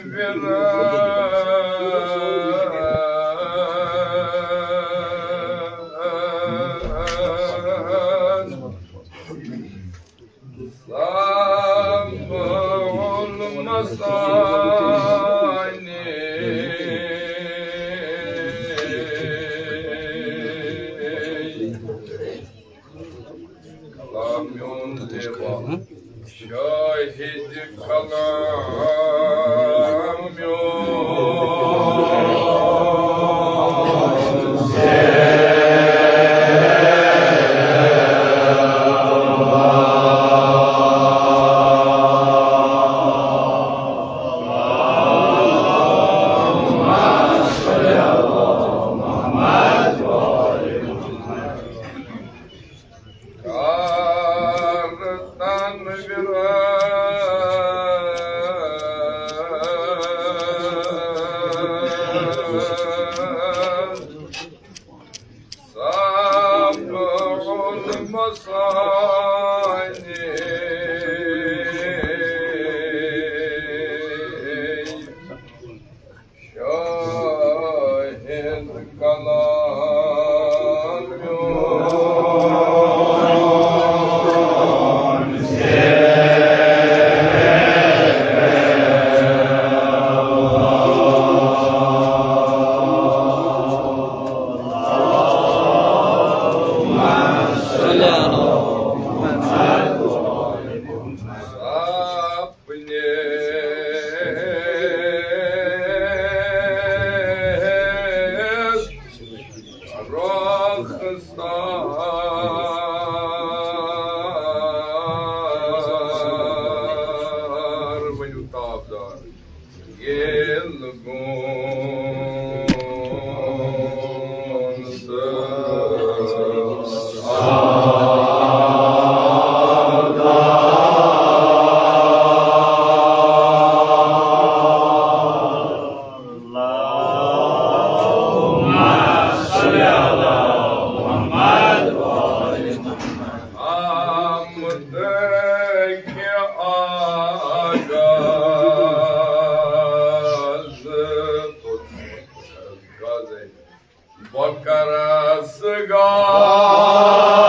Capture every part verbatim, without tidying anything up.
ویران۔ سبع المثانی۔ کلام میون زیبا، شاہد کلام میون۔ کار تنویران۔ سبع المثانی۔ شاہد کلام میون۔ اپنے رخسار، ؤنِو تابدار، ییٚلہِ گوٚو بکرس گاز۔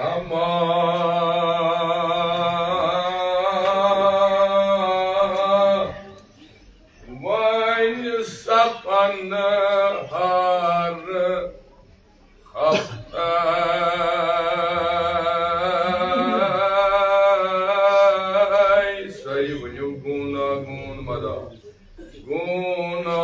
اما وۄنۍ سپن ہر ہفتہ سۄے ؤنِو گوٗنا گوٗن مدا۔ گونا۔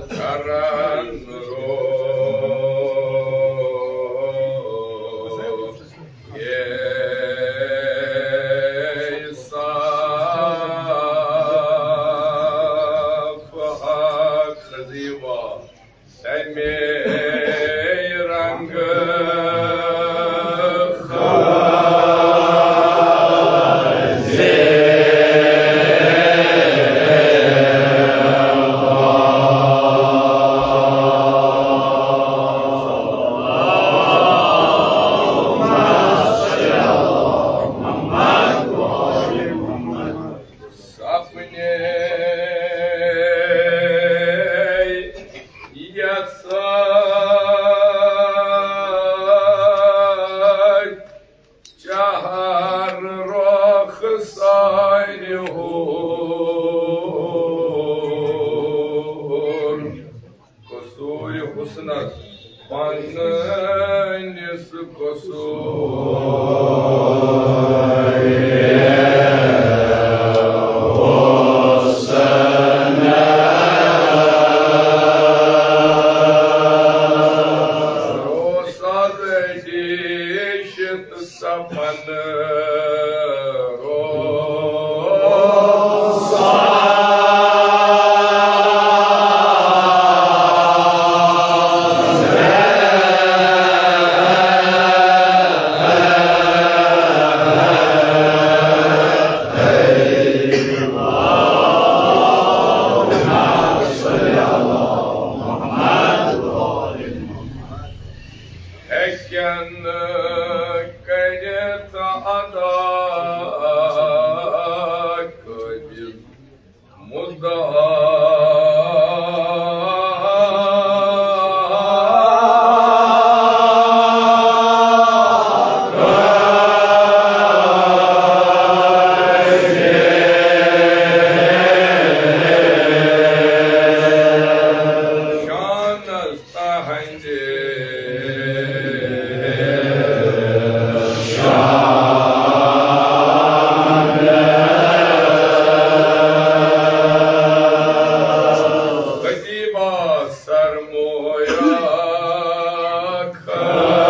کرن رو۔ اے صاف حق خزیوا، تمے رنگ خزی۔ سپنے یژھان چہر رخسارِ ہُنٛد۔ قصوٗرِ حُسنس پننِس قصوٗر۔ سپن ہیٚکن کٔرِتھ ادا قٲبِل مدعا۔ شانس تہنٛدِ شان۔ قدیمہ سرمویا کھڑے۔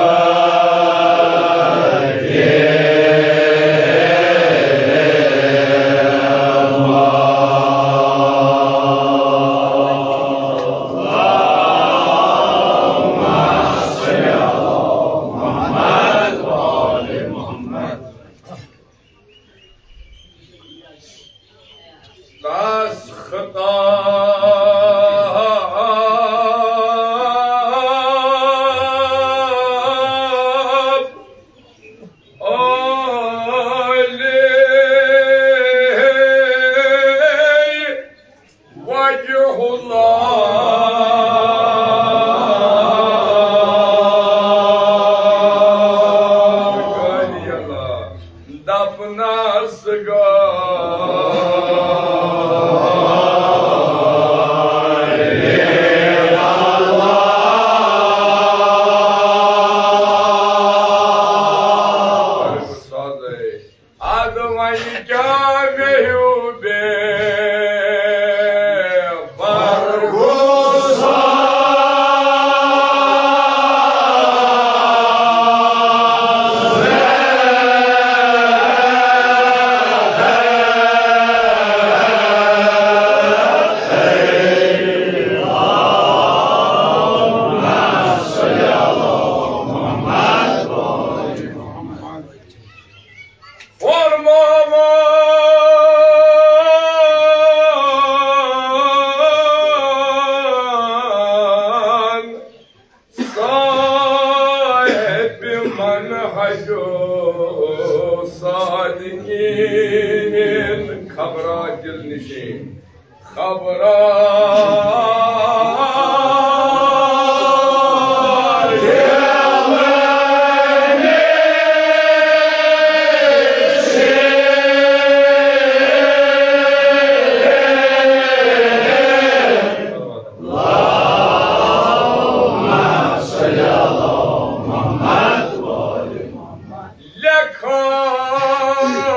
تس خطاب عالی وجہ اللہ۔ دپنس گو سازے۔ اد وۄنۍ کیٛاہ مےٚ ہیوٗ بے بھروسہٕ۔ فرماوان صاحب منہج و صادقین، خبرا دل نشین۔ خبرا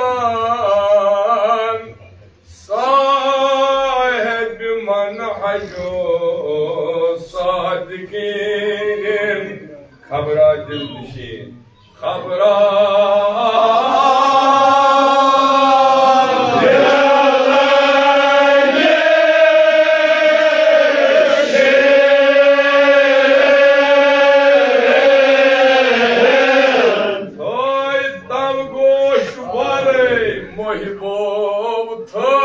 لیکھان صاحب منہج و صادقین، خبرا دل نشین، خبرا تھٲے تو گوش ورٲے محبوب تھٲے۔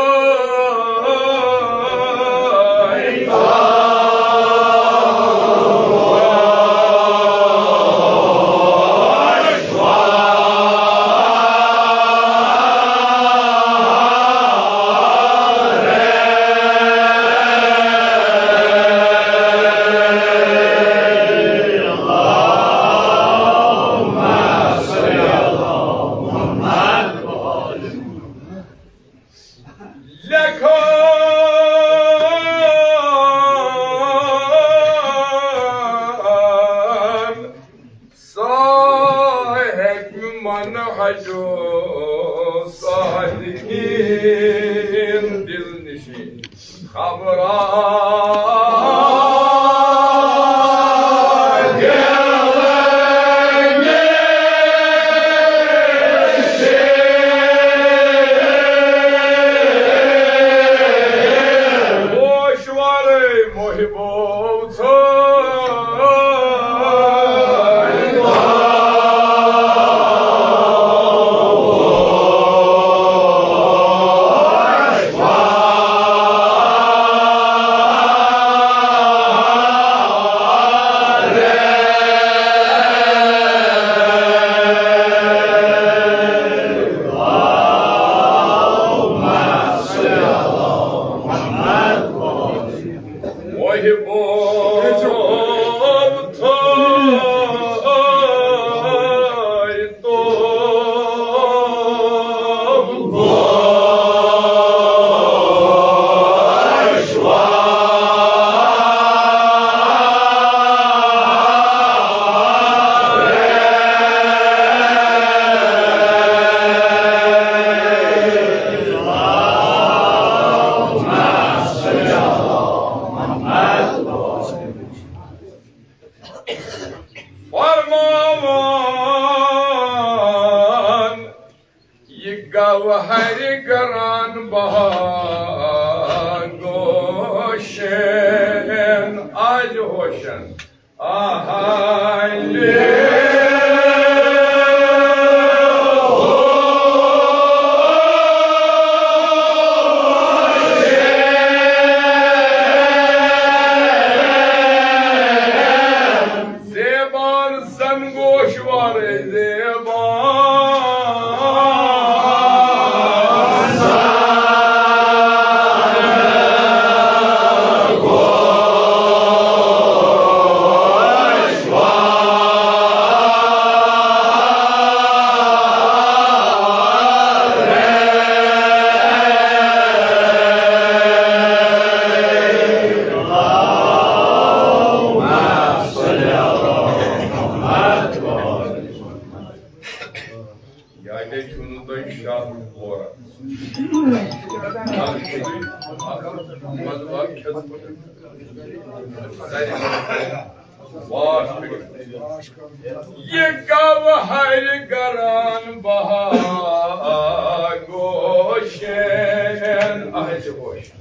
لیکھان صاحب منہج و صادقین، دل نشین خبرا۔ گوہر گران بہا گوشن آل ہوشن۔ آہائے لے۔ زیبان زن گوش وارے زیبان۔ یعنی چھُنہٕ تۄہہِ شاہ پورہ۔ مطلب، کھٮ۪ژ پٲٹھۍ۔ واش کٔرِتھ۔ یہِ گوہر گران بہا گوشن۔ اہل ہوش۔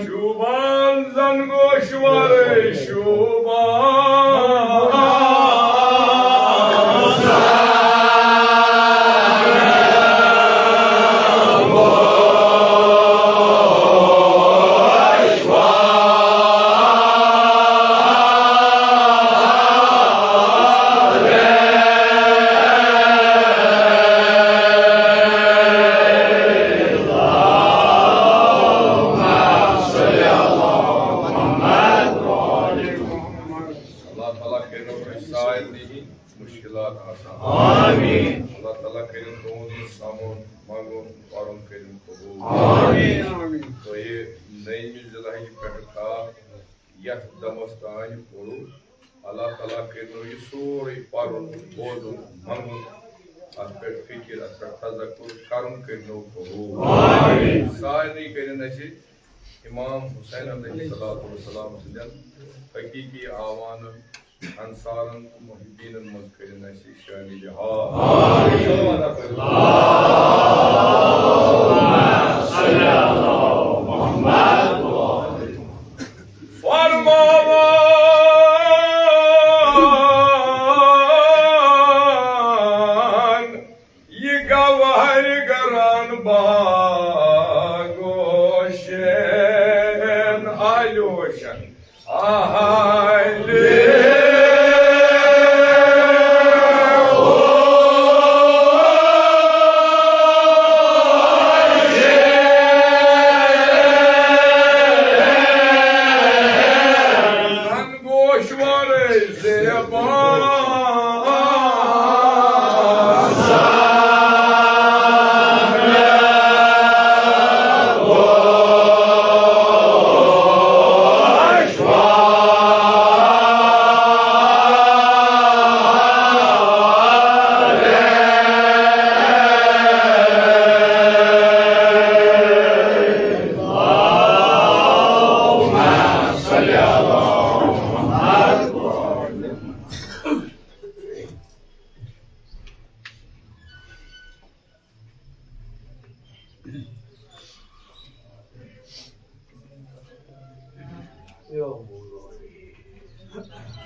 شوبان زن گوش ورے شوبان۔ اللہ تعالیٰ کٔرِنو تۄہہِ سارنٕے ہٕنٛدۍ مُشکِلات آسان۔ آمین۔ اللہ تعالیٰ کٔرِنۍ تُہُنٛد یہِ سَمُن، منٛگُن، پَرُن کٔرِنۍ قبوٗل۔ آمین۔ تۄہہِ نٔیمہِ ذی الحجہِ پٮ۪ٹھٕ تھاو یَتھ دَمَس تانۍ پوٚرُو۔ اللہ تعالیٰ کٔرِنو یہِ سورُے پَرُن، بوزُن، منٛگُن، اَتھ پٮ۪ٹھ فِکِر، اَتھ پٮ۪ٹھ تذکر کَرُن کٔرِنو قبوٗل۔ آمین۔ سارنٕے کٔرِنۍ اَسہِ امام حسین علیہ الصلوۃ والسلام سٕنٛدٮ۪ن حقیقی اعوانن، انصارن تہٕ محبینن منٛز کٔرِنۍ اَسہِ شٲمِل۔ آمین۔ فرماوان یہِ گوہر گران باغوشن آلوشن آلے۔ گوش ورٲے زیبان۔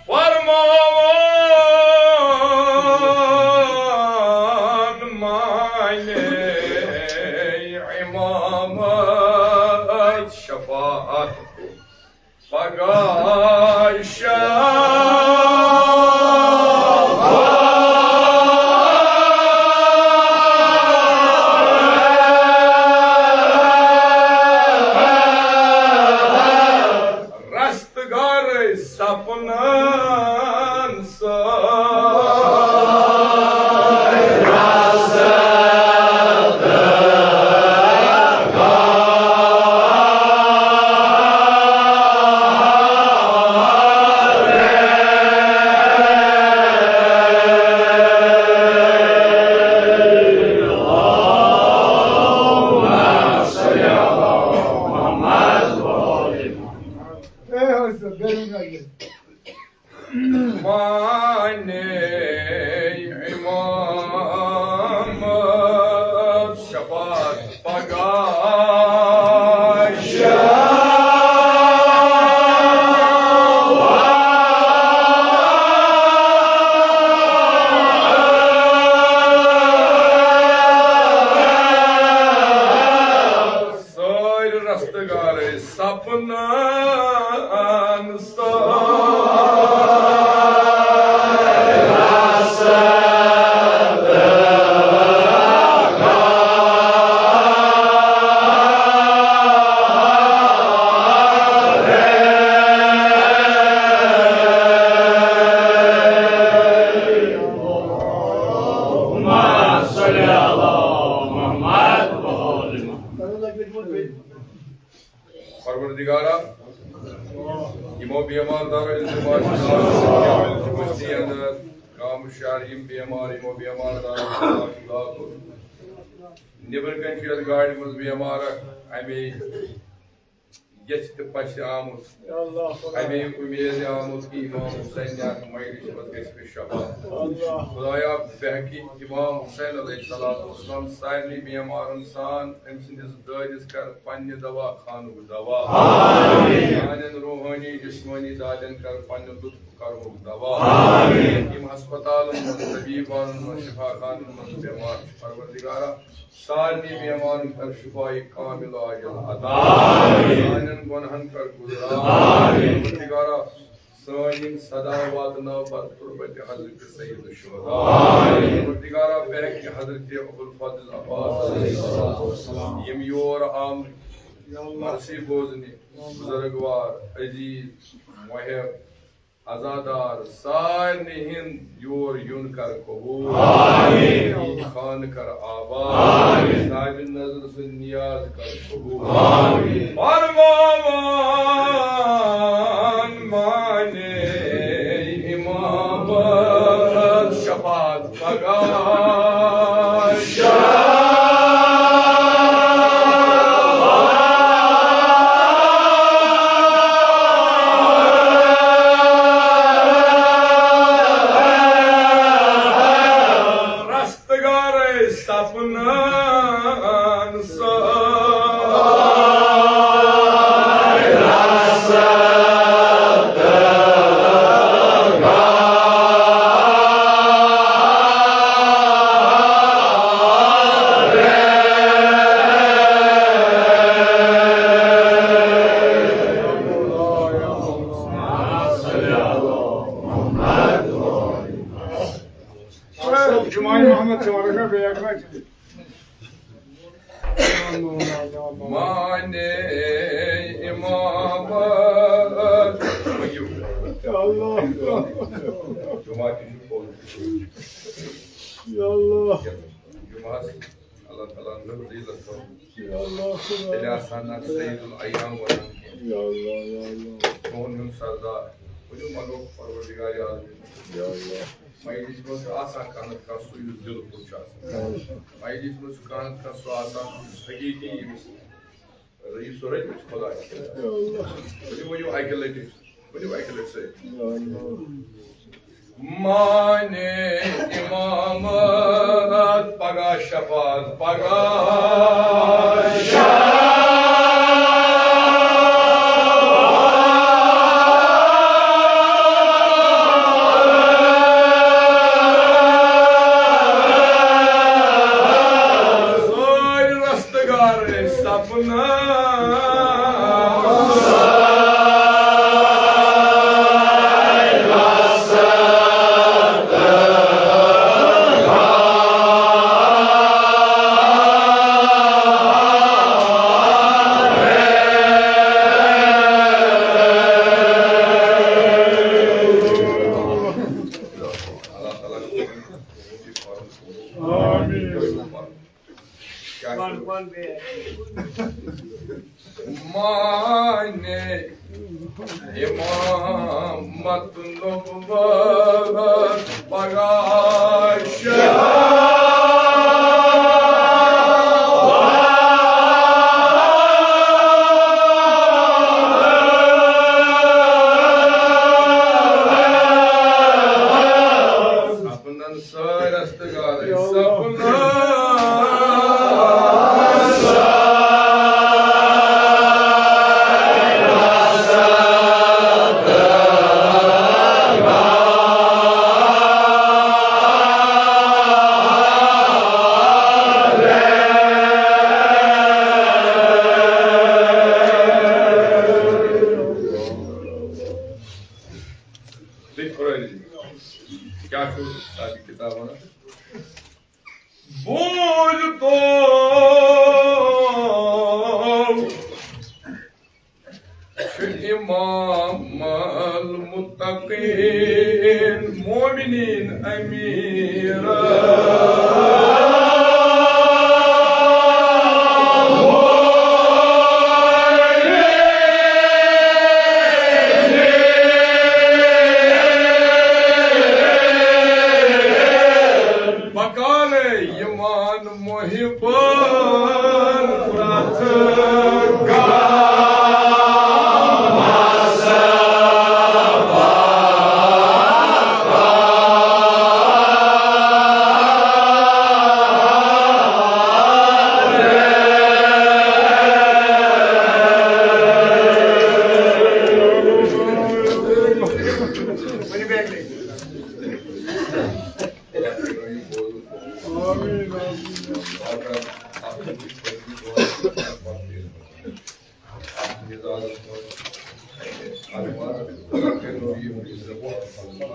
فرماوان مانے امامت شفاعت پگاہ شفاعت۔ رستگار سپنن سۭتۍ۔ پروردگارا، یِمو بیمار دارو التماس چھُ، بستی اندر گامہٕ شہر یِم بیمار، یِمو بیمار دارو التماس چھُ، نیبر کنہِ چھُ یتھ گاڑِ منٛز بیمار اکھ، امی یژھِ تہٕ پژھِ آمُت، امی اُمید آمُت کہ امام حسین یتھ مجلس منٛز گژھِ مےٚ شفا۔ خدایا، بحقِ امام حسین علیہ الصلوۃ والسلام سارنٕے بیمارن سان أمۍ سٕنٛدِس دٲدِس کر پننہِ دوا خانُک دوا۔ سانٮ۪ن روحٲنی، جسمٲنی دادٮ۪ن کر پننہِ لطف کرمُک دوا۔ یِم ہسپتالن منٛز، طبیبانن منٛز، شفا خانن منٛز بیمار چھِ، پروردگارا، سارنٕے بیمارن کر شفای کامل عاجل عطا۔ سانٮ۪ن گۄنہن کر گُزران۔ پروردگارا، سٲنۍ یِم صدا واتناو پتہٕ تربت حضرت سید الشہداء۔ پروردگارا، بحقِ حضرت ابوالفضل عباس علیہ السلام، یِم یور آمٕتۍ مرثی بوزنہِ، بزرگوار، عزیز، محب، عزادار، سارنٕے ہُنٛد یور یُن کر قبول۔ یہِ خانہٕ کر آباد۔ صاحب نظر سُنٛد نیاز کر قبول۔ فرماوان مانے امامت شفاعت پگاہ۔ رستگار سپنن سۭتۍ۔ جمعہ محمد تبارک بیگ۔ مانے امامت۔ یا اللہ۔ جمعہ تہِ چھُ پوٚز۔ یا اللہ۔ جمعہس اللہ تعالیٰ ہن فضیلت تھٲومٕژ۔ یا اللہ۔ تیٚلہِ آسہٕ ہا نہٕ سید الایام ونان کینٛہہ۔ یا اللہ، یا اللہ۔ سون ہیوٗ سردار۔ ؤنِو منٛگو پروردگار عالمین۔ یا اللہ۔ مجلس منٛز چھُ آسان کانٛہہ نتہٕ کانٛہہ سُہ یُس دِلہٕ پوٚت چھُ آسان۔ مجلس منٛز چھُ کانٛہہ نتہٕ کانٛہہ سُہ آسان یُس حقیٖقی ییٚمِس رٔیٖس سورُے چھُ خۄداے۔ ؤنِو، ؤنِو اَکہِ لَٹہِ، ؤنِو اَکہِ لَٹہِ سۭتۍ۔ مانے امامت پگاہ شفاعت پگاہ۔ سٲرۍ رستگار سپنن۔ مانے امامت نبوت پگاہ شفاعت۔ سپنن سٲرۍ رستگار سپنن۔ بیٚیہِ خۄداے رٔچھِنۍ۔ کیٛاہ چھُ تَتہِ کِتاب وَنان؟ بوٗزتو چھُ امام المتقین مومنین امیر۔ بکارے یِوان محبن پرٛٮ۪تھ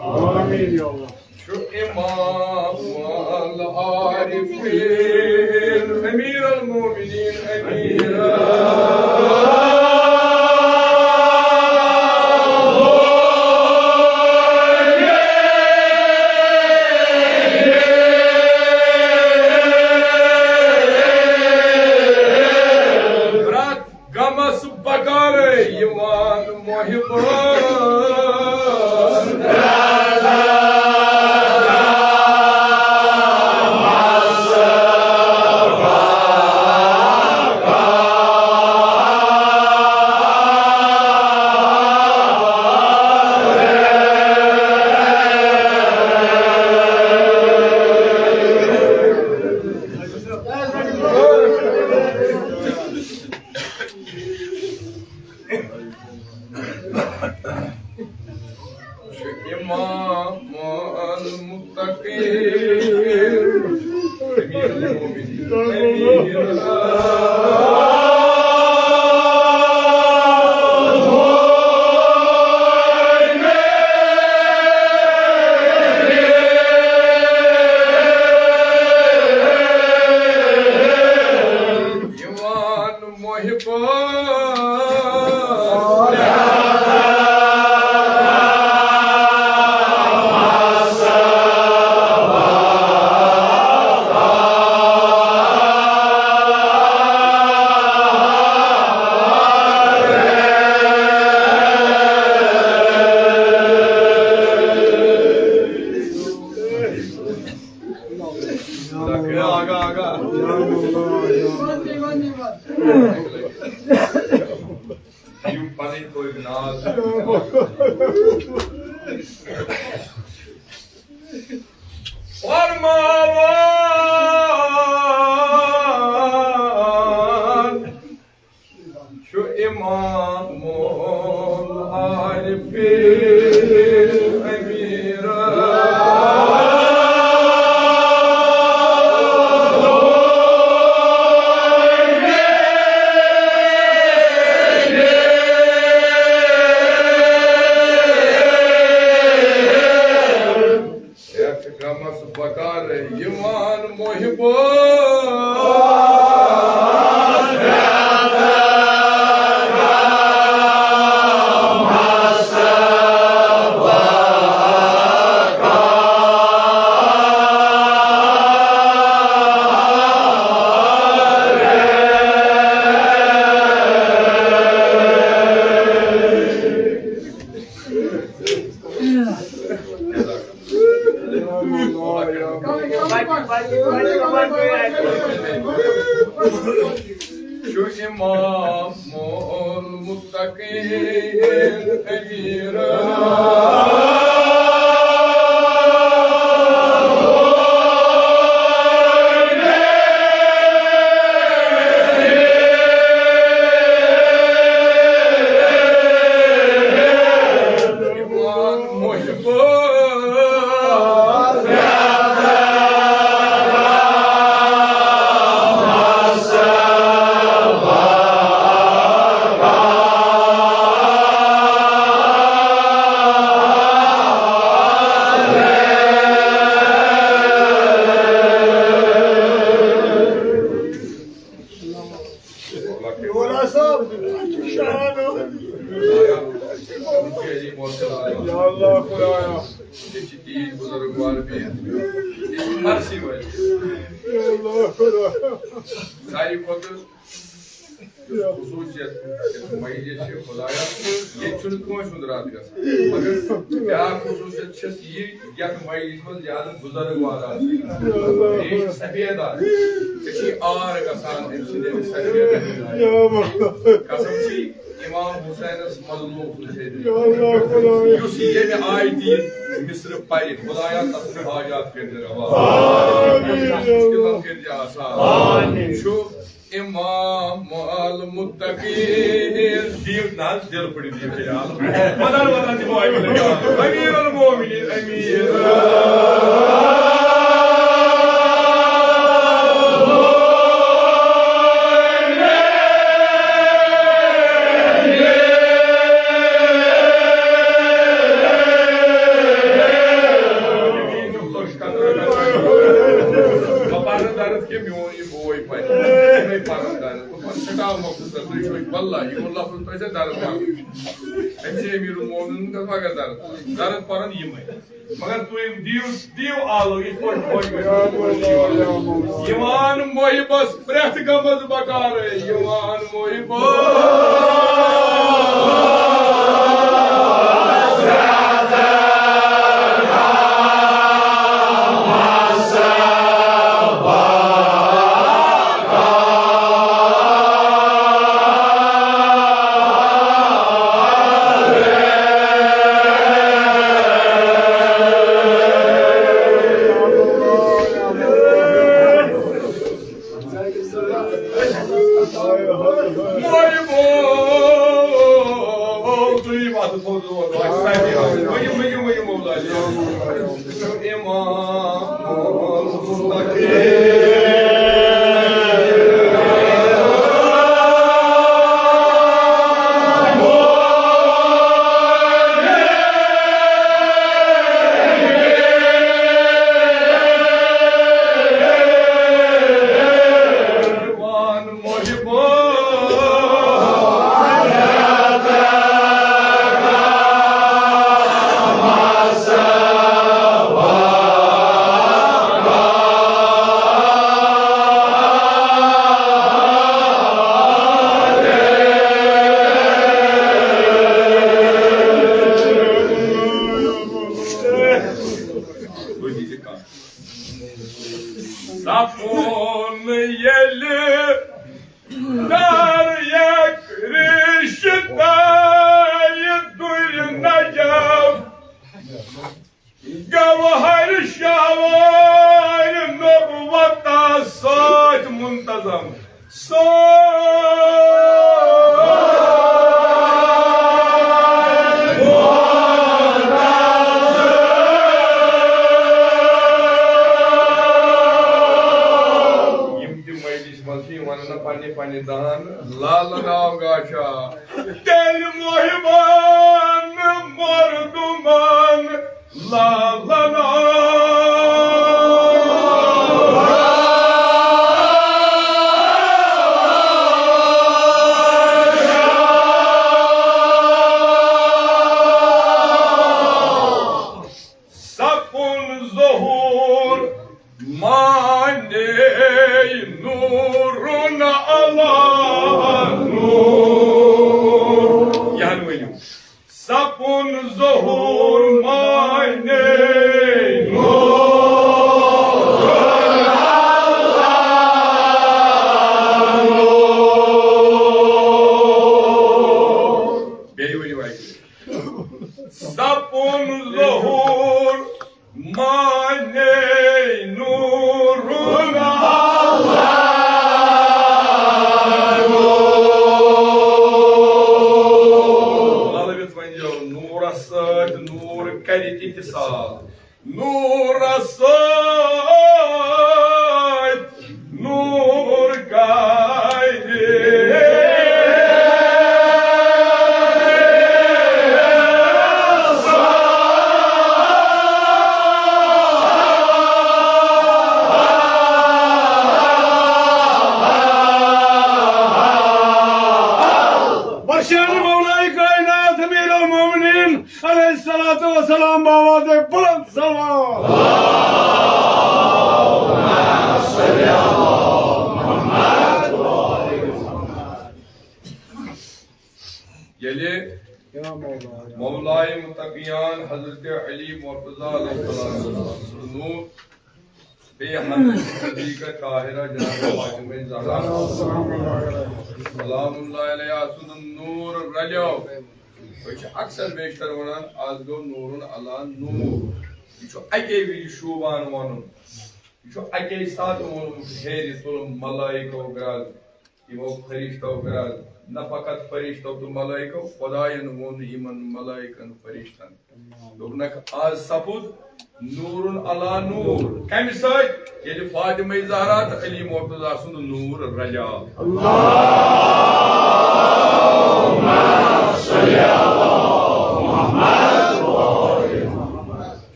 آمین یا اللہ۔ چھُ امام العارفین، امیر المومنین، امیر پرٛٮ۪تھ غمس بکارے یِوان محبن۔ امام المتقین، امیر المومنین، امیر یِوان محبن۔ آگاہ، آگاہ۔ یِم پنٕنۍ پٲٹھۍ ناز۔ فرماوان چھُ امام العارفین امیر۔ یتھ غمس بکار یِوان محبوب۔ چھُ امام المتقین امیر۔ یا اللہ خدایا۔ یہِ چھِ تیٖتۍ بُزرگ والہٕ بیٚیہِ۔ یہِ چھِ مرثی وٲلۍ۔ یا اللہ خدایا۔ ساروی کھۄتہٕ یُس خصوٗصیت یَتھ مجلِس چھِ خۄدایا، ییٚتہِ چھُنہٕ کٲنٛسہِ ہُنٛد رد گژھان۔ مگر بیٛاکھ خصوٗصیت چھَس یہِ، یَتھ مجلِس منٛز زیادٕ بُزرگ وار آسان۔ بیٚیہِ چھِ سفید آسان۔ ژےٚ چھِ آر گژھان أمۍ سٕنٛدِ سفید۔ قسم چھِ امام حسینس مظلوم سُنٛد شہید۔ یُس ییٚمہِ آیہِ تہِ یہِ مصرٕ پرِ، خۄدایا تسٕنٛدۍ حاجات کٔرۍ زِ روا۔ مُشکِلات کٔرۍ زِ آسان۔ چھُ امام المتقین۔ دِیِو نہ حظ دِل پٲٹھۍ دِیِو خیال۔ ودان ودان دِمو اَمہِ لَٹہِ۔ امیر المومنین امیر۔ بہٕ پَرٕ درس کہِ میون یہِ بوے پَرِ۔ یِمَے پَرَن درس۔ بہٕ پَرٕ سٮ۪ٹھاہ مۄختصر، تُہۍ چھِو واللہ یِمَن لفظن تۄہہِ سۭتۍ درس پَرُن۔ أمۍ چھِ امیر المومنین کَتھ مگر درس۔ درس پَرَن یِمَے۔ مگر تُہۍ دِیِو، دِیِو آلو، یِتھ پٲٹھۍ خۄش گژھِ۔ یِوان محبس پرٛٮ۪تھ غمس بکارے، یِوان محبس۔ سپُن ییٚلہِ دریک رشتہٕ دارِ دُرِ نجف، گوہر شاوار نبوتس سۭتۍ منتظم۔ سو یِم تہِ مجلس منٛز چھِ یِوان نہ پننہِ پننہِ دہن لالہٕ ناو گاشا۔ تیٚلہِ محبان مردمان لالنا۔ سپُن ظہور مانے نورن علی نور۔ یہن ؤنِو۔ سپُن ظہور مانے نور۔ بیٚیہِ ؤنِو اَکہِ لَٹہِ۔ سپُن ظہور مانے نورن علی نور۔ للہٕ وِتھ ؤنۍزیو، نوٗرس سۭتۍ نوٗر کرِ اتصال۔ نوٗرس سۭتۍ نوٗر کرِ۔ برشان مولائے کائنات امیر المومنین علیہ الصلوۃ والسلام بآواز بلند سلام۔ مولائے متقیان حضرت علی مرتضی علیہ السلام سُنٛد نور، بیٚیہِ حضرت صدیقہ طاہرہ جناب فاطمہ زہرا، سلام اللہ علیہا سُنٛد نور رلیو۔ أسۍ چھِ اکثر بیشتر وَنان، آز گوٚو نورن علی نور۔ یہِ چھُ اَکے وِزِ شوٗبان وَنُن۔ یہِ چھُ اَکے ساتہٕ ووٚنمُت، ہیرِ تُلُم ملائکو گرٛد، یِمو فرشتو گرٛد، نہ فقط فرشتو تہٕ ملائکو، خۄدایَن ووٚن یِمَن ملائکن فرشتن۔ دوٚپنکھ، آز سپُد نورن علی نور۔ کَمہِ سۭتۍ؟ ییٚلہِ فاطمہ زہرا تہٕ علی مرتضی سُنٛد نور رلیو۔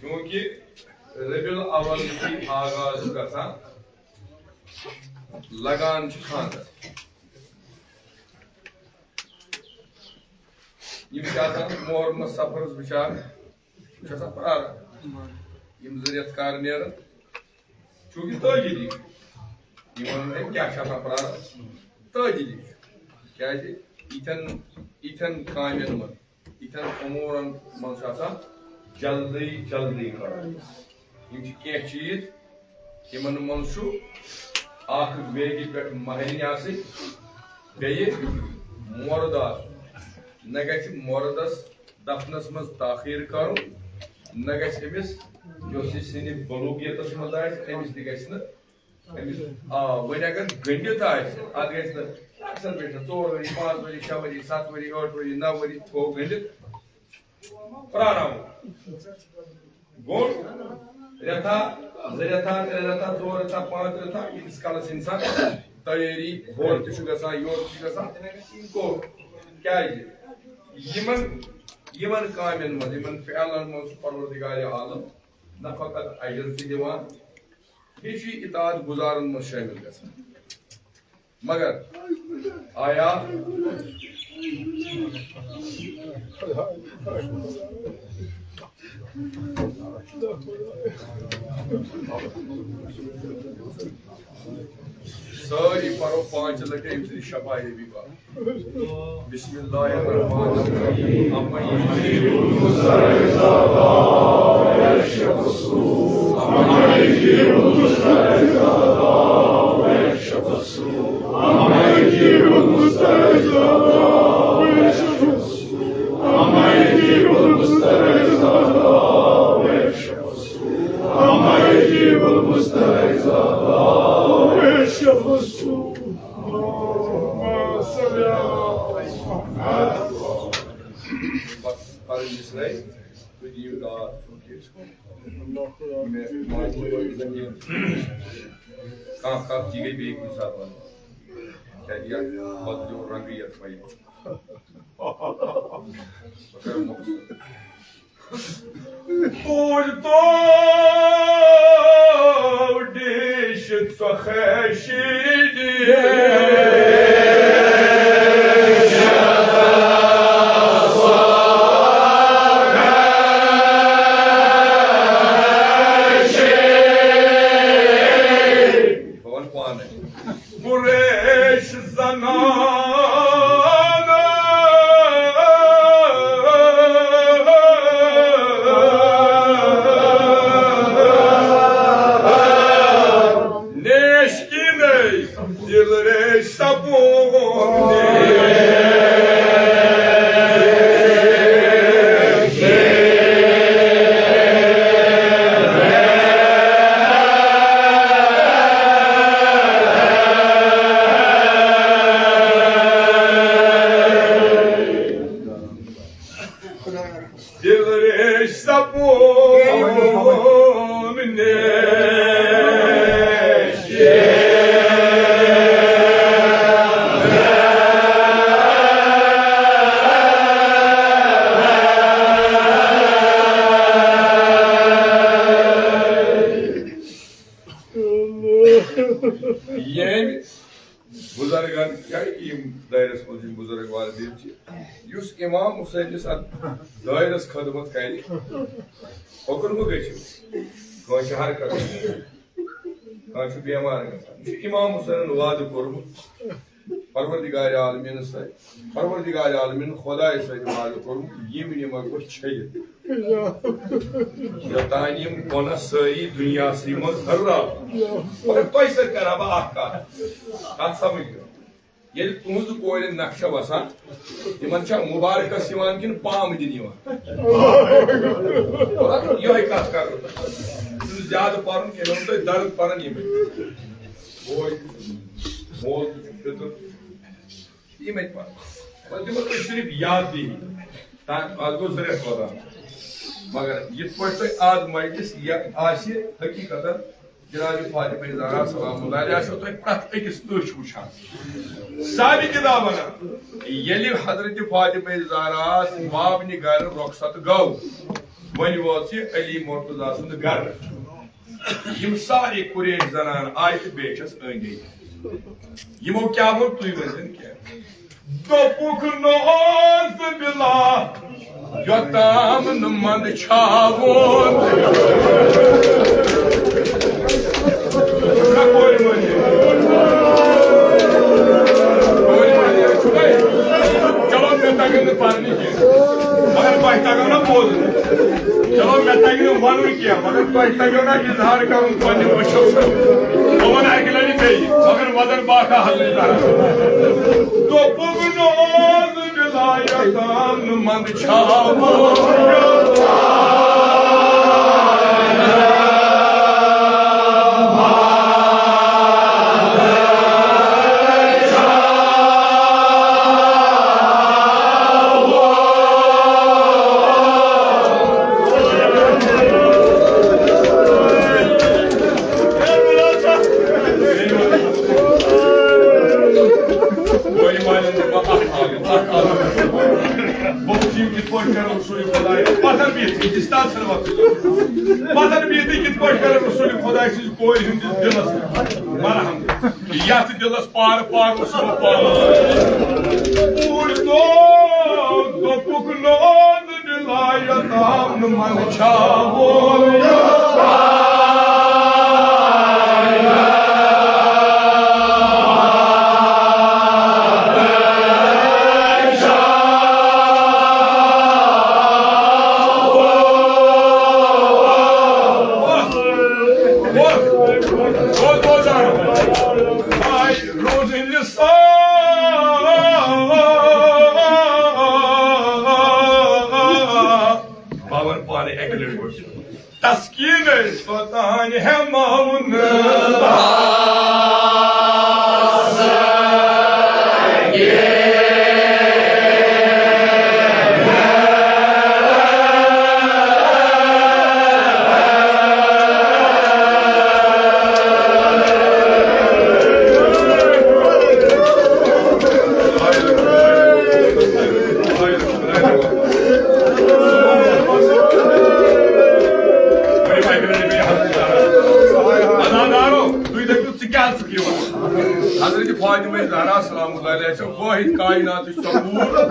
چونکہ ربیع الاول یُتھُے آغاز چھُ گژھان، لگان چھُ خانٛدر۔ یِم چھِ آسان محرمس سفرس بِچار، یِم چھِ آسان پراران۔ یِم زٕ رٮ۪تھ کر نیرن، چونکہ تٲجی دی۔ یِمن ہے کیٛاہ چھِ آسان پراران؟ تٲجی دی۔ کیٛازِ؟ یِتھٮ۪ن، یِتھٮ۪ن کامٮ۪ن منٛز، یِتھٮ۪ن امورن منٛز چھُ آسان جلدی جلدی کرُن۔ یِم چھِ کینٛہہ چیٖز، یِمن منٛز چھُ اکھ بیگہِ پٮ۪ٹھ مہرِنۍ آسٕنۍ، بیٚیہِ مۄرد آسُن۔ نہ گژھِ مۄردس دفنس منٛز تاخیر کرُن، نہ گژھِ أمِس، یۄس یہِ سِنہِ بلوغیتس منٛز آسہِ، أمِس تہِ گژھِ نہٕ، أمِس، آ، وۄنۍ اگر گٔنڈِتھ آسہِ، اتھ گژھِ نہٕ اکثر بیشتر ژور ؤری، پانٛژھ ؤری، شےٚ ؤری، ستھ ؤری، ٲٹھ ؤری، نو ؤری تھوٚو گٔنڈِتھ، پرٛاراوُن۔ گوٚو رٮ۪تھا، زٕ رٮ۪تھا، ترٛےٚ رٮ۪تھا، ژور رٮ۪تھا، پانٛژھ رٮ۪تھا، ییٖتِس کالس اِنسان تیٲری، ہورٕ تہِ چھُ گژھان، یورٕ تہِ چھُ گژھان۔ گوٚو کیٛازِ؟ یِمن، یِمن کامٮ۪ن منٛز، یِمن فعلن منٛز چھُ پروردگار عالم نہ فقط اجر تہِ دِوان، بیٚیہِ چھُ یہِ اطاعت گُزارن منٛز شٲمِل گژھان۔ مگر آیا سٲری پرو پانٛژِ لٹہِ أمۍ سٕنٛدِ شفاعی نبی پاک۔ بسم الله الرحمن الرحيم. أمن يجيب المضطر إذا دعاه ويكشف السوء. أمن يجيب المضطر إذا دعاه ويكشف السوء. أمن يجيب المضطر إذا دعاه ويكشف السوء. أمن يجيب المضطر إذا دعاه ويكشف السوء. أمن يجيب المضطر إذا دعاه ويكشف السوء. اللهم صل على محمد. پتہٕ پَرٕنۍ مِصرعے، تُہۍ دِیِو داد، چونکہِ مےٚ ماجہِ زٔمیٖن کانٛہہ کَتھ، یہِ گٔے بیٚیہِ کُنہِ ساتہٕ وَنٕنۍ۔ کیٛازِ یَتھ پَتہٕ دیُن رنٛگٕے یَتھ وَنہِ۔ بہٕ کَرٕ مۄختصر۔ پوٗرٕ پٲٹھۍ چھُ ژۄخے شیٖرِتھ۔ بہٕ وَنہٕ پانَے۔ قریش زنان نیش کی نئی دل ریش سپون دل ریش سپون نیش۔ ییٚمۍ بُزرگن، یا یِم دٲیرس منٛز یِم بُزرگ والدین چھِ، یُس امام حسینس اتھ دٲیرس خدمت کرِ، اوکُن مہٕ گٔژھِو۔ کٲنٛسہِ حرکت، کانٛہہ چھُ بیمار گژھان، یہِ چھُ امام حسینن وعدٕ کوٚرمُت۔ پروردگار عالمین سۭتۍ، پروردگار عالمین خدای سۭتۍ وعدٕ کوٚرمُت، یِم نِمَکھ بہٕ چھٔلِتھ۔ یوٚتام یِم کۄنَس سٲری دُنیاہسٕے منٛز ہُرراو۔ مگر تۄہہِ سۭتۍ کرٕ ہا بہٕ اکھ کتھ، کتھ سمجھ گٔے؟ ییٚلہِ تُہنٛزٕ کورِ نقشہِ وسان، تِمن چھا مُبارکس یِوان کِنہٕ پام دِنہٕ یِوان؟ یِہوٚے کتھ کرو۔ یہِ چھُنہٕ زیادٕ پرُن کینٛہہ، مےٚ ووٚن تۄہہِ درد پرن یِمے۔ بوے، مول تہِ چھُ پیوٚتُر، یِمے پرن۔ وۄنۍ دِمو تۄہہِ صرف یاد دِنی۔ تام از گوٚو زٕ رٮ۪تھ روزان۔ مگر یِتھ پٲٹھۍ تۄہہِ از مجلس یہِ آسہِ، حقیقتاً جناب فاطمہ زہرا سلام اللہ علیہا چھو تۄہہِ پرٛٮ۪تھ أکِس أچھ وٕچھان۔ صاحب کتاب ونان، ییٚلہِ حضرت فاطمہ زہراہس بابنہِ گرٕ رۄخصت گوٚو، وۄنۍ وٲژ یہِ علی مرتضی سُنٛد گرٕ۔ یِم سارے قریش زنان آیہِ تہٕ بیچھس أنٛدۍ أنٛدۍ۔ یِمو کیٛاہ ووٚن، تُہۍ ؤنۍزٮ۪ن کینٛہہ۔ دوٚپُکھ، نعوذ باللہ، یوٚتام نہٕ منٛدچھاوُن۔ نہ، کورِ مٲلۍ۔ کورِ مٲلۍ چھُ تۄہہِ۔ چلو، مےٚ تَگن نہٕ پَرنہِ کینٛہہ، مگر تۄہہِ تَگو نہ بوزُن۔ چلو، مےٚ تَگہِ نہٕ وَنُن کینٛہہ، مگر تۄہہِ تَگیو نہ اظہار کَرُن پنٛنہِ أچھو سۭتۍ۔ بہٕ وَنہٕ اَکہِ لَٹہِ بیٚیہِ، مگر وَدَن باقا حضرت۔ دوٚپُکھ، نعوذ باللہ، یوٚتام نہٕ منٛدچھاوُن۔ بہٕ وٕچھِ یِم کِتھ پٲٹھۍ کرن رسول خۄداے۔ پتھر بِہِتھ، یہِ چھِ استاد سٕنٛدِ وقتہٕ۔ پتھر بِہِتھ کِتھ پٲٹھۍ کرن رسول خۄداے سٕنٛزِ کورِ ہٕنٛدِس دِلس مرہم۔ یتھ دِلس پارٕ پارٕ اوس یِمو پانس۔ پوٗرۍ دۄہ دوٚپُکھ، نعوذ باللہ، یوٚتام نہٕ منٛدچھاوُن۔ بابر پانے اکہِ لٹہِ گوٚو۔ تسکین توتان ہٮ۪ماوُن۔ اداکارو، تُہۍ دٔپِو، ژٕ کیٛازِ چھُکھ یِوان؟ حضرت فاطمہ زہرا سلام اللہ علیہا چھےٚ وٲحد کائناتٕچ سۄ کوٗر،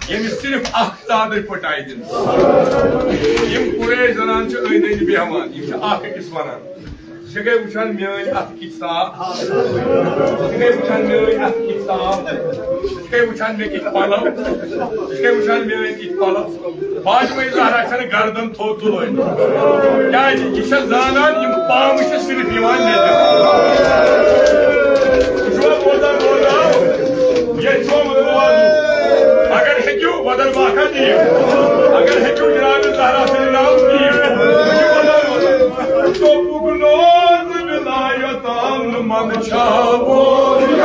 ییٚمِس صرف اکھ ژادٕر پھٕٹرایہِ دِنہٕ۔ یِم قریش زنان چھِ أنٛدۍ أنٛدۍ بیٚہوان، یِم چھِ اکھ أکِس ونان، ژٕ چھکھے وٕچھان میٲنۍ اَتھٕ کِتھ صاف؟ ژٕ چھکھے وٕچھان میٲنۍ اَتھٕ کِتھ صاف؟ ژٕ چھکھے وٕچھان مےٚ کِتھ پَلو؟ ژٕ چھکھے وٕچھان میٲنۍ کِتھ پَلو؟ فاطمہ زہرا چھَنہٕ گردن تھوٚد تُلٲنی۔ کیازِ؟ یہِ چھےٚ زانان، یِم پامہٕ چھِ صرف یِوان مےٚ دِنہٕ۔ تُہۍ چھِوا بوزان، بوزان؟ ییٚتہِ چھُوا وۄنۍ بوزُن؟ اگر ہیٚکِو، وۄدن واکھا دِیِو۔ اگر ہیٚکِو، جناب زہرا سٕنٛدِ ناوٕ دِیِو۔ تُہۍ چھِو بوزان، بوزان؟ دوٚپُکھ، نعوذ باللہ، یوٚتام نہٕ منٛدچھاوُن۔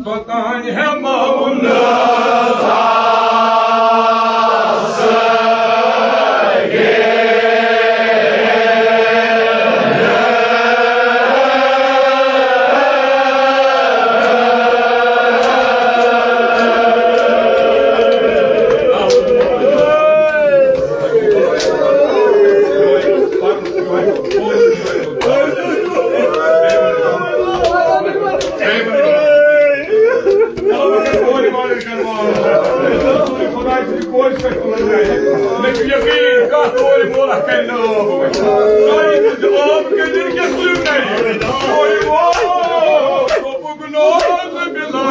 توٚتام ہٮ۪مو نہٕ کورِ مول اکھ کرِ نہٕ عٲب۔ سۄے تہِ آب کٔدٕر کِس لیونَے۔ کورِ مول، دوٚپُکھ نعوذ باللہ۔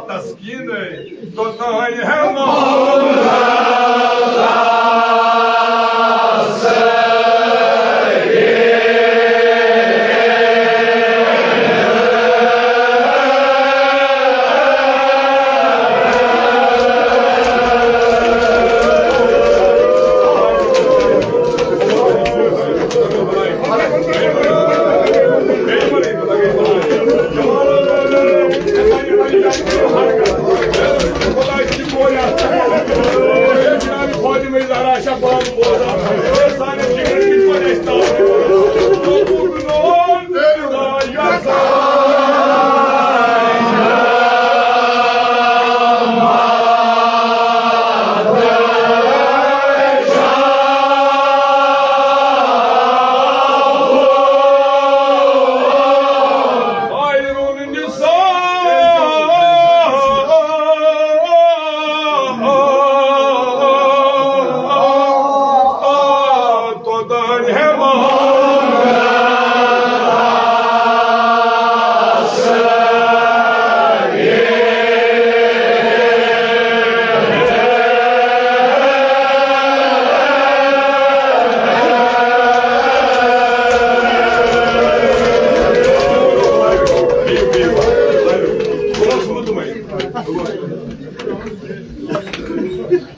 تسکین ہے، تو تاج ہے مولا۔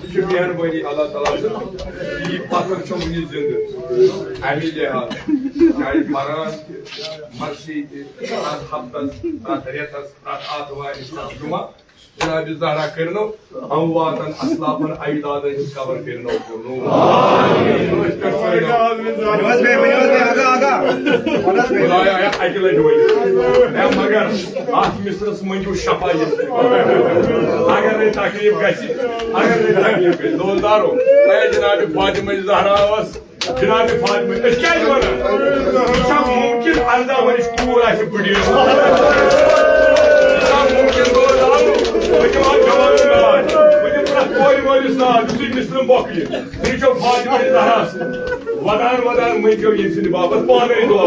یہِ چھِ مہربٲنی اللہ تعالیٰ سٕنٛز۔ یہِ پتھر چھُ وُنہِ زِندٕ۔ اَمی لحاظ چاہے فران تہِ، مرثی تہِ، پرٛٮ۪تھ ہفتس، پرٛٮ۪تھ رٮ۪تس، پرٛٮ۪تھ آتھوارِ، پرٛٮ۪تھ جمعہ جناب زہرا کٔرنو امواتن اسلافن اجدادن ہٕنٛز قبر کٔرنو پُرنوٗر۔ ؤنِو حظ بیٚیہِ، ؤنِو حظ بیٚیہِ، آگاہ، آگاہ۔ خدایا، ہے، اَکہِ لٹہِ ؤنِو۔ ہے، مگر اتھ مصرس منٛز چھُو شفا یِتھ۔ اگر نے تکلیف گژھِ، اگر نے تکلیف گژھِ، دوستارو، اے جناب فاطمہ زہراوس، جناب فاطمہ، أسۍ کیٛازِ ونان؟ یہِ چھا ممکن ارداہ ؤرِش کوٗر آسہِ بٕڈیٖر؟ یہِ چھا ممکن؟ دوستارو، بہٕ دِمہٕ اکھ جوان ناد، بہٕ دِمہٕ پرٛٮ۪تھ کورِ مٲلِس ناد، یُتھُے مصرٕ مۄکلہِ۔ بیٚیہِ چھو فاطمہ زہرا سۭتۍ۔ ودان ودان مٔنٛگِو ییٚمہِ سٕنٛدِ باپتھ پانَے دُعا۔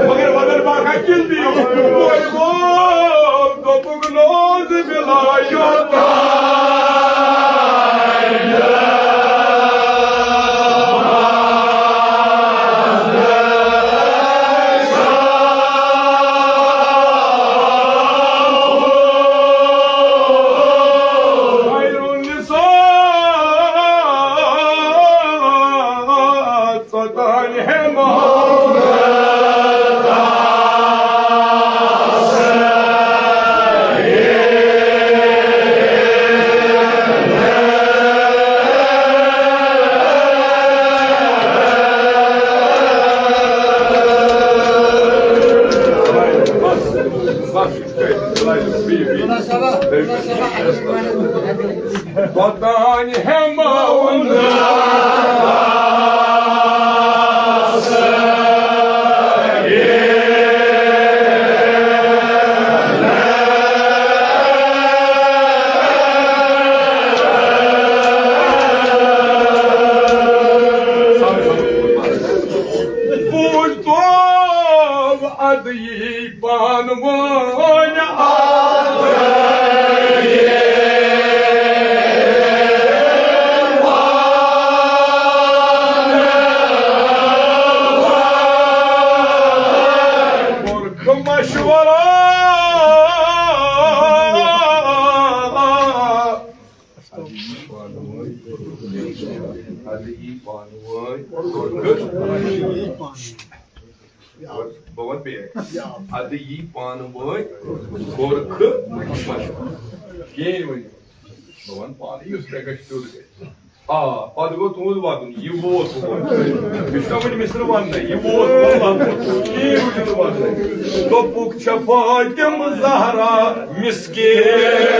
مگر ودان باقا کِن دِیِو۔ وۄنۍ گوٚو دوٚپُکھ نعوذ باللہ یوتام۔ خیر النساء۔ بوٗزتو ادٕ یی پانہٕ وٲنۍ آوٕرٲیِتھ۔ کوٚرُکھ مشورہ۔ ادٕ یی پانہٕ وٲنۍ۔ ادٕ یی پانہٕ وٲنۍ۔ بہٕ وَنہٕ بیٚیہِ اَکہِ۔ ادٕ یی پانہٕ وٲنۍ۔ کوٚرکھٕ مشورٕ۔ کِہیٖنۍ ؤنِو۔ بہٕ وَنہٕ پانہٕ یُس مےٚ گژھِ تیُتھ گژھِ۔ آ، پتہٕ گوٚو تُہُنٛد وَدُن، یہِ ووت ہور۔ یہِ چھُنہ وٕنہِ مِصرٕ وَننَے، یہِ ووت ہور وَدُن۔ یی وٕنہِ وَدُن۔ دوٚپُکھ چھےٚ فاطمہ زہرا مسکین۔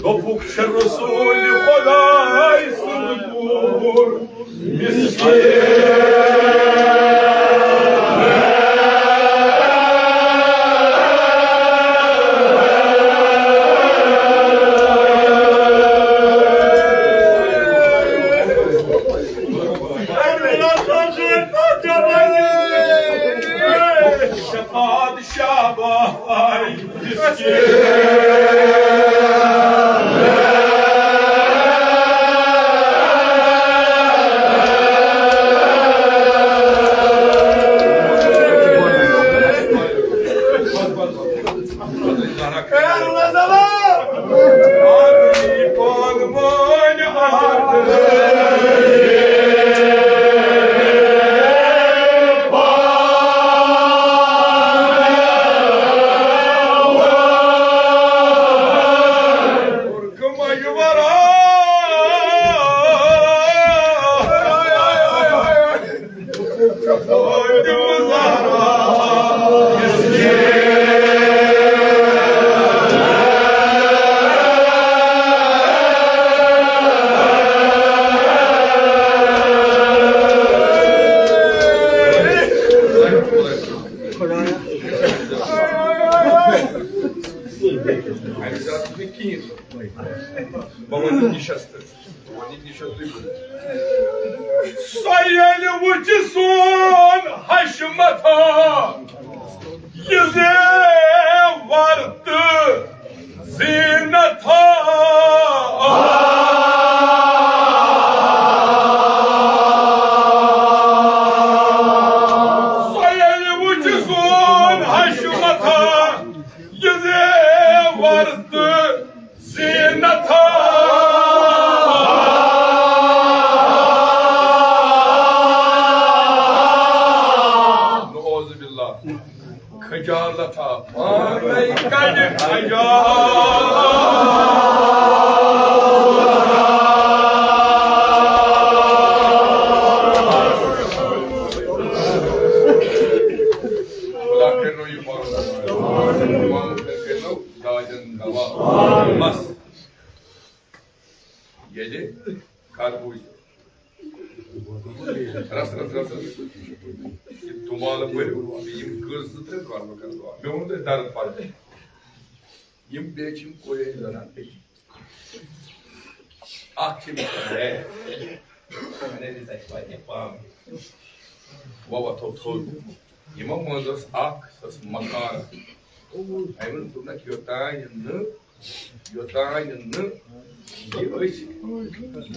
دوٚپُکھ چھِ رسول خۄداے سُنٛد کوٗر۔ شفاعت شاباش۔ بہٕ وَنہٕ نِشَس تہٕ۔ سۄ ییٚلہِ وٕچھِ سون حشمتھا، یہِ زیور تہٕ زیٖنتھا۔ سۄ ییٚلہِ وٕچھِ سون حشمتھا، یہِ زیور تہٕ زینتھا۔ نعوذ باللہ۔ خجالتھا۔ پانے کڑِ خجالت۔ خدا کٔرِنو یہِ پانہٕ۔ امام کٔرِنو دادٮ۪ن دوا۔ بس۔ ییٚلہِ کَتھ بوٗزِو۔ رَس، رَس، رَس، رَس۔ یہِ دُمالہٕ بٔرِو، یِم کٔژ زٕ ترٛےٚ دُعا بہٕ کَرٕ دُعا۔ مےٚ ووٚن تۄہہِ درد پَتہٕ۔ یِم بیٚیہِ چھِ یِم کورِ ہٕنٛدۍ زَنان أتی۔ اَکھ چھِ مےٚ ہے۔ مےٚ دِژ اَسہِ واریاہ پامہٕ۔ وۄنۍ وۄتھو تھوٚد۔ یِمو منٛز ٲس اَکھ، سۄ ٲس مکار۔ أمۍ ووٚن، دوٚپنَکھ، یوٚتانۍ نہٕ یوٚتانۍ نہٕ یہِ أسۍ،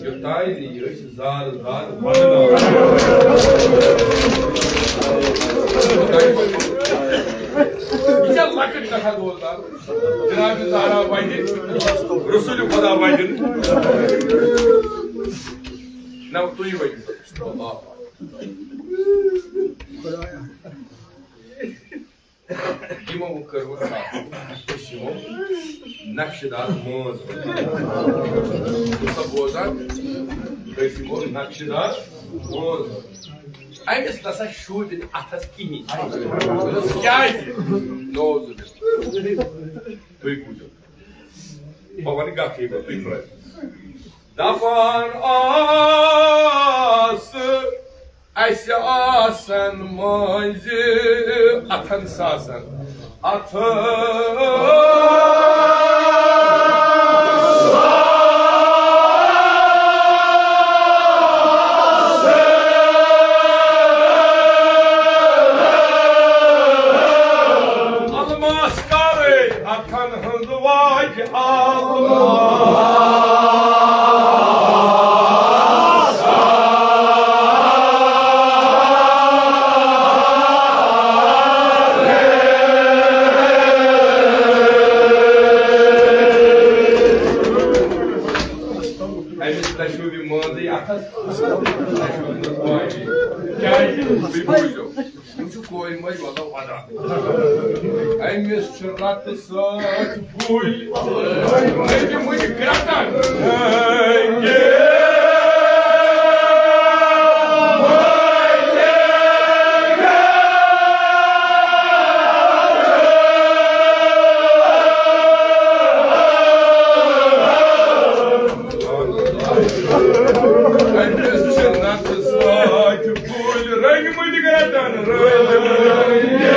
یوٚتانۍ نہٕ یہِ أسۍ زارٕ زارٕ ونناوو۔ یہِ چھےٚ لۄکٕٹ کتھا دوستان۔ جناب زہرا ونہِ، رسول خدا ونہِ۔ نہ، تُہۍ ؤنِو۔ یِمو کٔر وۄنۍ کتھ، أسۍ یِمو نقشہٕ دار مٲنٛز۔ چھُکھ سا بوزان؟ أسۍ یِمو نقشہٕ دار مٲنٛز۔ أمِس نسا شوٗبہِ نہٕ اَتھس کِہیٖنۍ۔ کیٛازِ؟ نعوذ باللہ۔ تُہۍ بوٗزِو۔ بہٕ وَنہٕ گَتھٕے، بہٕ تُہۍ پرٛٲرِو۔ دَپان آسہٕ اَسہِ آسَن مٲنٛزِ اَتھَن ساسَن۔ اَتھٕ۔ الماس کَرے اَتھَن ہٕنٛز واجہِ آلہٕ۔ أمِس لَچھوو یہِ مٲنٛزٕے اَتھَس، لَچھوو أمِس واجہِ۔ کیٛازِ؟ تُہۍ بوٗزِو۔ یِم چھِ کورِ مٲلۍ وَلہٕ وَدان۔ أمِس چھُ رَتہٕ سۭتۍ گُلۍ۔ أکہِ مُجہِ گرٛٮ۪کَن۔ أمِس چھِ نَتہٕ سۭتۍ کُلۍ رٔنگۍ مٕتۍ گرٛٮ۪کَن رٔنگۍ۔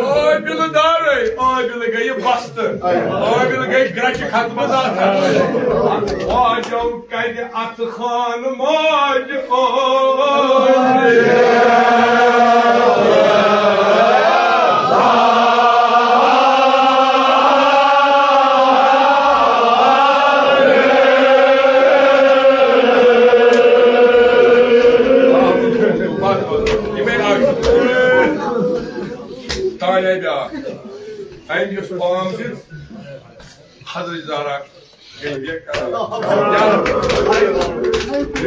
عٲبِل دارے، عٲبِل گٔیہِ بستہٕ، عٲبِل گٔیہِ گرٛٮ۪کہِ ختمہٕ زاتھا۔ واجو کَرِ اَتھٕ خان ماجہِ اوس۔ یِمے آیہِ۔ تانۍ آیہِ بیٛاکھ۔ أمۍ یُس پام دِژ حضرت زہرا۔ یہِ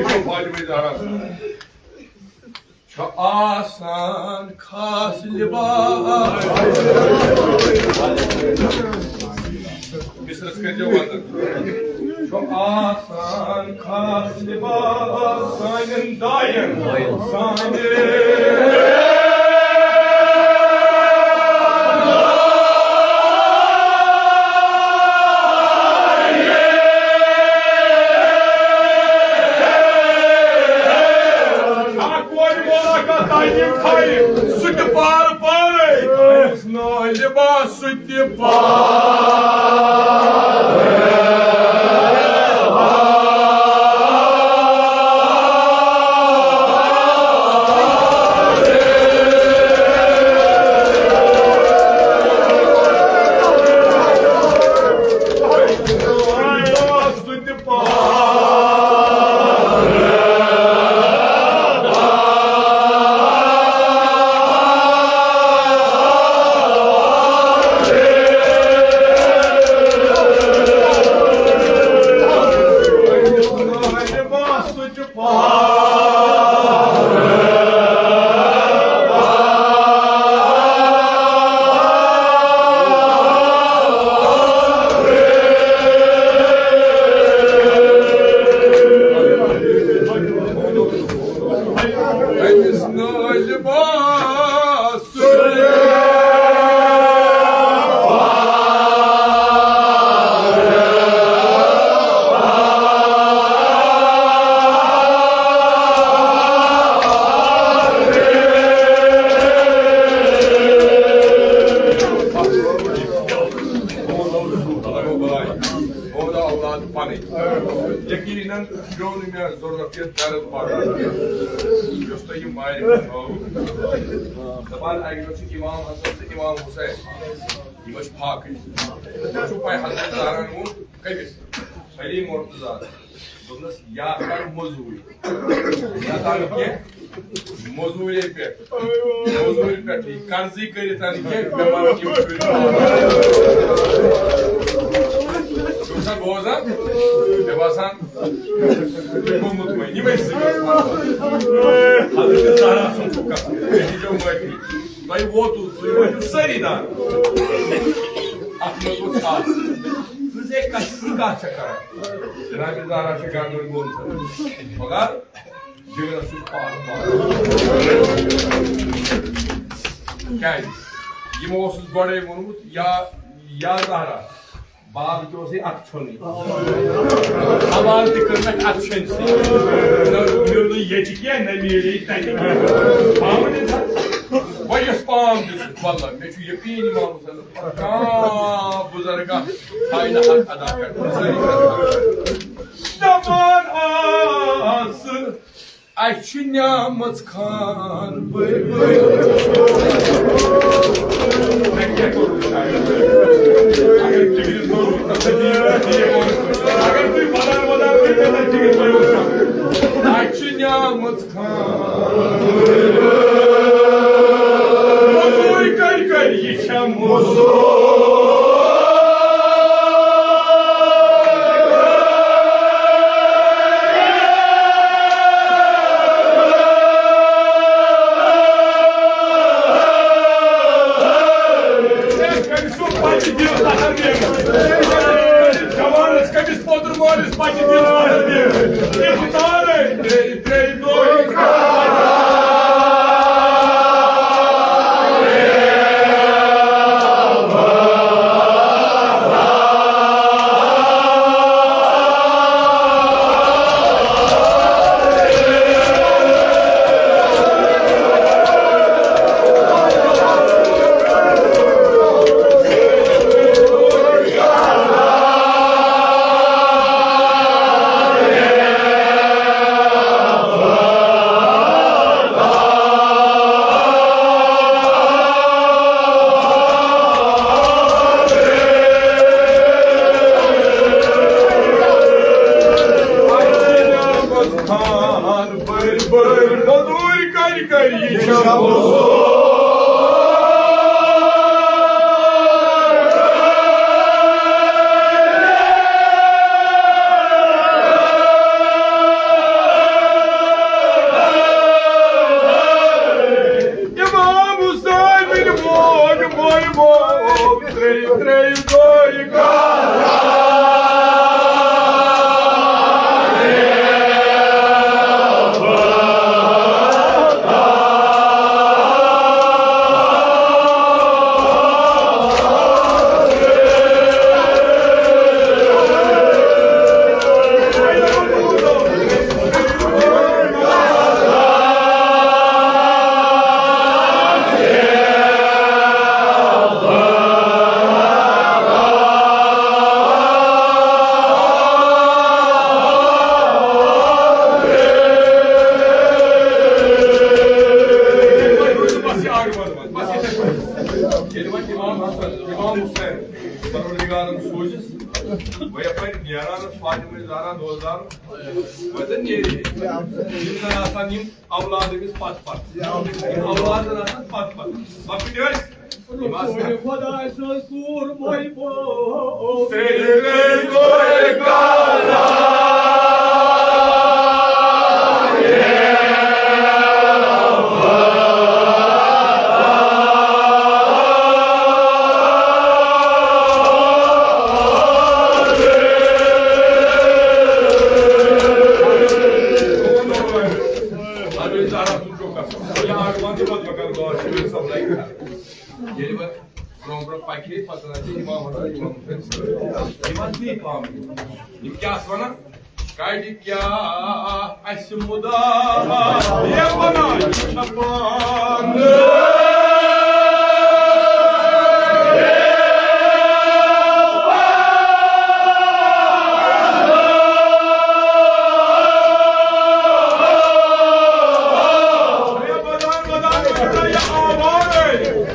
چھُ فاطمہ زہرا۔ چھُ آسان خاص لباس۔ مصرس کٔرۍزیو وزن۔ چھُ آسان خاص لباس سانٮ۪ن داین، سانٮ۪ن۔ اکھ کورِ وولا کا تعین تھایہِ، سُہ تہِ پار پارے۔ نالہِ باسُتہِ پار۔ یقیناً پیوٚو نہٕ مےٚ ضروٗرت یہِ درد پَرُن۔ یۄس تۄہہِ یہِ مارِ ہٲو۔ دَپان اَکہِ دۄہ چھِ اِمام حسن تہٕ اِمام حُسین، یِم ٲسۍ فاقٕے۔ تۄہہِ چھُو پَے حضرت زہرا ووٚن کٔمِس؟ علی مرتضیٰ۔ دوٚپنَس، یا کَر مٔزوٗرۍ۔ یا کَر کینٛہہ مٔزوٗرۍ پٮ۪ٹھ۔ مٔزوٗرۍ پٮ۪ٹھ یہِ قرضٕے کٔرِتھ اَنہٕ کینٛہہ، مےٚ ما چھِ یِم شُرۍ۔ چھُکھ سا بوزان؟ مےٚ باسان، گوٚمُت وۄنۍ یِمَے زٕ۔ حضرت زہرا سُنٛد چھُ کَتھ۔ مےٚ دیٖزیو معٲفی۔ تۄہہِ ووتوُ، تُہۍ وٲتِو سٲری دار۔ اَتھ منٛز گوٚو ژھاس۔ ژےٚ کَتھ، یہِ کَتھ چھےٚ کَران؟ جناب زہرا چھےٚ گَردَن گوٚمُت۔ مگر جِگرَس چھُ پاک پاک۔ کیٛازِ؟ یِمو اوسُس گۄڈَے ووٚنمُت، یا، یا زہرا، بال تہِ اوسُے اَتھٕ چھوٚلمُت۔ سوال تہِ کٔر مےٚ اَتھٕ چھٔلۍ سٕے۔ نہ میوٗل نہٕ ییٚتہِ کینٛہہ، نہ میلے تَتہِ کینٛہہ۔ آمُت اِنسان، بہٕ یۄس پام دِژٕس، واللہ، مےٚ چھُ یقیٖن اِمام حسینَس پٮ۪ٹھ۔ کانٛہہ بُزرگا تھایہِ نہٕ حق ادا کرنہٕ۔ سٲری کرن۔ دَپان آسہٕ، اَسہِ چھِ نیامٕژ خان بٔرۍ بٔرۍ۔ مےٚ کیٛاہ کوٚرُکھ شاید؟ اگر ٹِکٹَس کوٚرُکھ، تَتھ چھا ٹھیٖک، ٹھیٖک اوس۔ اگر تُہۍ وَدان وَدان کٔرِو، تَتھ ٹِکٹ بَنیو سَخت۔ اَسہِ چھِ نیامٕژ خان بٔرۍ بٔرۍ۔ مٔزوٗرۍ کٔرۍ کٔرۍ یہِ چھےٚ مٔزوٗر۔ کٔمِس چھُ پَتہٕ دِل قہر بیٚہنَس؟ جوانَس کٔمِس پوٚدُر مٲلِس پَتہٕ دِل قہر بیٚہنَس؟ اِفطارَے ترٛیٚیہِ ترٛیٚیہِ دۄہہِ۔ خان بٔرۍ بٔرۍ مٔزوٗرۍ کٔرۍ کٔرۍ یہِ چھےٚ مٔزوٗر۔ اِمام حُسین بن موج موج موج ترٛیٚیہِ ترٛیٚیہِ دۄہہِ گَرٕ۔ ییٚلہِ وۄنۍ اِمام حسن، اِمام حُسین، پروردگارن سوٗزِس، بہٕ یپٲرۍ نیران اوس فاطمہ زہرا دۄہ زار، وۄنۍ زن نیرِ ہے۔ یِم زن آسان یِم اولاد أمِس پتہٕ پتہٕ۔ یِم اولاد زن آسان پتہٕ پتہٕ۔ لۄکٕٹۍ ٲسۍ، یِم آسان۔ خۄداے سٕنٛز کوٗر محبوب۔ تیرے کوئی کالا۔ ییٚلہِ وۄنۍ برٛونٛہہ برٛونٛہہ پکہِ ہے، پتہٕ آسہِ امام حسن، امام حسین۔ یِم آسہٕ نہٕ یہِ پامہٕ۔ یِم کیٛاہ آسہٕ وَنان؟ کَڑِ کیٛاہ اَسہِ مُدعا، یہِ وَنان چھِ پانہٕ۔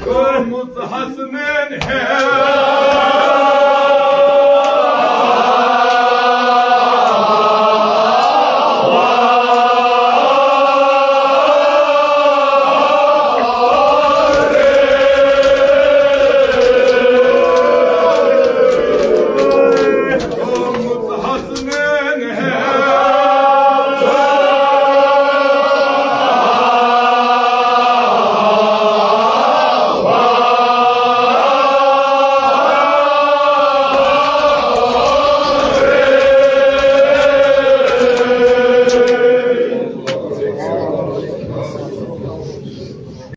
کٔرمٕژ حسنین ہے۔